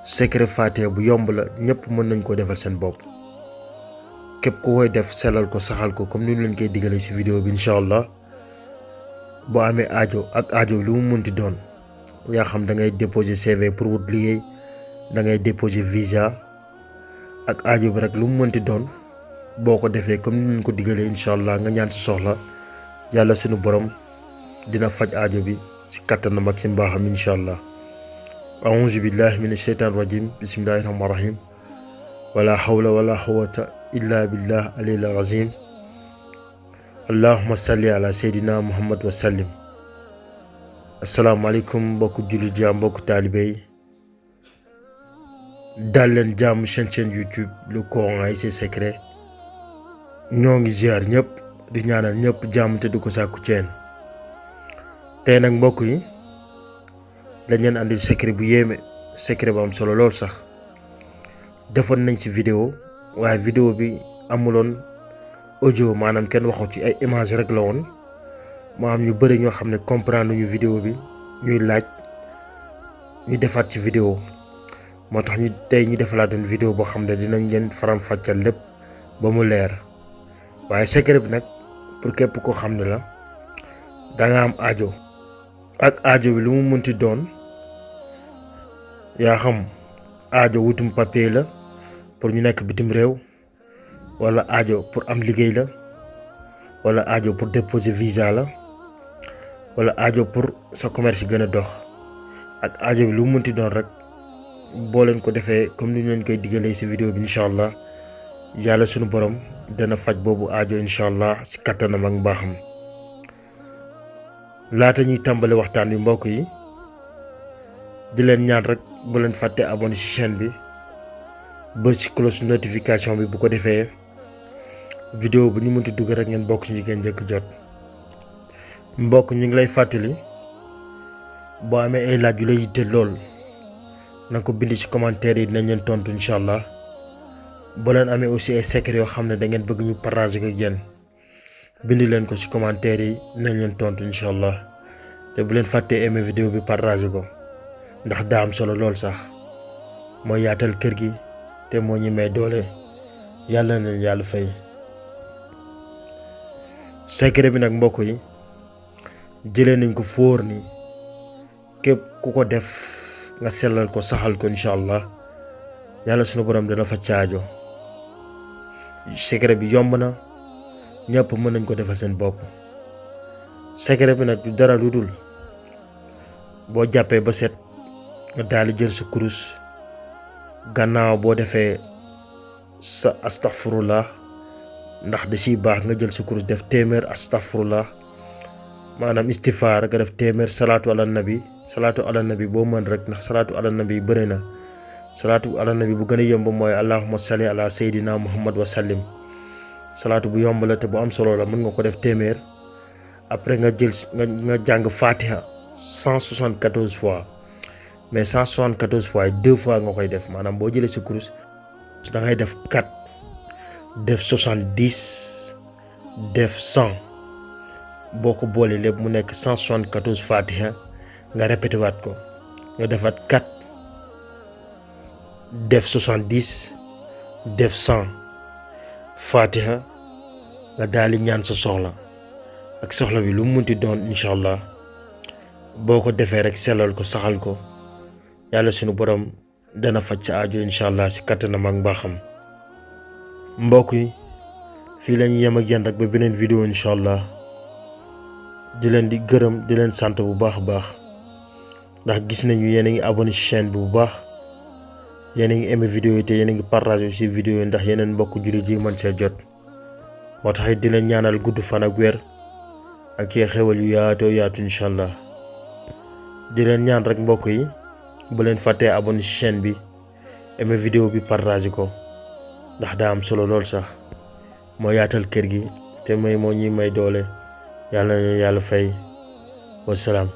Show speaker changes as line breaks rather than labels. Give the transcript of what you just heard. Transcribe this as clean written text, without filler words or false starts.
secret Fatiha bu yomb la ñëpp mën nañ ko defal seen bopp képp ku koy def selal ko saxal ko comme ni ñu leen koy digalee ci vidéo bi incha allah boo amee aajo ak aajo lu mu mënti doon yaa xam da ngay déposer CV pour wut liggéey da ngay déposer visa ak aajo bi rek lu mu mënti doon boo ko defee comme ni ñu leen ko digalee incha allah nga ñaan ci soxla yàlla sunu borom dina faj aajo bi ci kattanam ak ci mbaaxam incha allah. أعوذ بالله من الشيطان الرجيم بسم الله الرحمن الرحيم ولا حول ولا قوة إلا بالله العلي العظيم اللهم صل على سيدنا محمد وسلم. السلام عليكم mbokk jullit yi mbokk taalibe yi dal leen jàmm chaîne YouTube le Coran et ses secrets ñoo ngi ziar ñëpp di ñaanal ñëpp jàmm te du ko sàkku ceen tey nag mbokk yi dañ leen andil secret bu yéeme secret bu am solo lool sax defoon nañ ci vidéo waaye vidéo bi amuloon audio maanaam kenn waxu ci ay image rek la woon moo am ñu bëri ñoo xam ne comprendre ñu vidéo bi ñuy laaj ñu defaat ci vidéo moo tax ñu tey ñu defalaat leen vidéo boo xam ne dinañ leen faram fàccal lépp ba mu leer waaye secret bi nag pour képp koo xam ne la da nga am aajo ak aajo bi lu mu mënti doon yaa xam aajo wutum papier la pour ñu nekk bitim réew wala aajo pour am liggéey la wala aajo pour déposer visa la wala aajo pour sa commerce gën a dox ak aajo bi lu mu mënti doon rek boo leen ko defee comme ni ñu leen koy digalee ci vidéo bi incha allah yàlla sunu borom dana faj boobu aajo incha allah ci kattanam ak mbaaxam. laata ñuy tàmbali waxtaan wi mbokk yi di leen ñaan rek bu leen fàtte abonné ci chaîne bi ba ci cloche notification bi bu ko defee vidéo bu ñu mënti dugg rek ngeen bokk ci ñi ngeen njëkk jot. mbokk ñu ngi lay fàttali boo amee ay laaj yu lay yitte lool na ko bind ci commentaire yi dinañ leen tontu incha allah boo leen amee aussi ay secret yoo xam ne da ngeen bëgg ñu partager ko ak yéen bind leen ko ci commentaire yi dinañ leen tontu incha allah te bu leen fàttee aimer vidéo bi partager ko ndax daa am solo lool sax mooy yaatal kër gi te moo ñu may doole yàlla na leen yàlla fay. secret bi nag mbokk yi jëlee nañ ko fóor ni képp ku ko def nga sellal ko saxal ko incha allah yàlla sunu borom dana fa caajo. secret bi yomb na ñëpp mën nañ ko defal seen bopp. secret bi nag du dara lu dul boo jàppee ba set nga daal di jël sa kurus gannaaw boo defee sa astaghfirullah ndax da ciy baax nga jël sa kurus def téeméer astaghfirullah maanaam istifaar nga def téeméer salaatu ala nabi boo mën rek ndax salaatu ala nabi bëri na. salaatu ala nabi bu gën a yomb mooy allahumma salli ala sayyidina muhammad wa sallim salaatu bu yomb la te bu am solo la mën nga ko def téeméer après nga jël nga jàng Fatiha 174 fois mais 174 fois 2 fois nga koy def maanaam boo jëlee sa kurus da ngay def 4 def 70 def 100 boo ko boolee lépp mu nekk 174 Fatiha nga répété waat ko nga defaat 4 def 70 def 100 Fatiha nga daal di ñaan sa soxla ak soxla bi lu mu munti doon incha allah boo ko defee rek sellal ko saxal ko yàlla sunu borom dana faj sa aajo incha allah si kattanam ak mbaaxam. mbokk yi fii lañu yem ak yéen rek ba beneen vidéo incha allah di leen di gërëm di leen sant bu baax a baax ndax gis nañu yéen a ngi abonné ci chaîne bi bu baax yéen a ngi aimé vidéo yi te yéen a ngi partagé aussi vidéo yi ndax yeneen mbokk jullit yi mën see jot moo tax it di leen ñaanal gudd fan ak wér ak yee xewal yu yaatoo yaatu incha allah di leen ñaan rek mbokk yi bu leen fàttee abonné ci chaîne bi aimé vidéo bi partagé ko ndax daa am solo lool sax moo yaatal kër gi te moo ñuy may doole yàlla na yàlla fay wasalaam.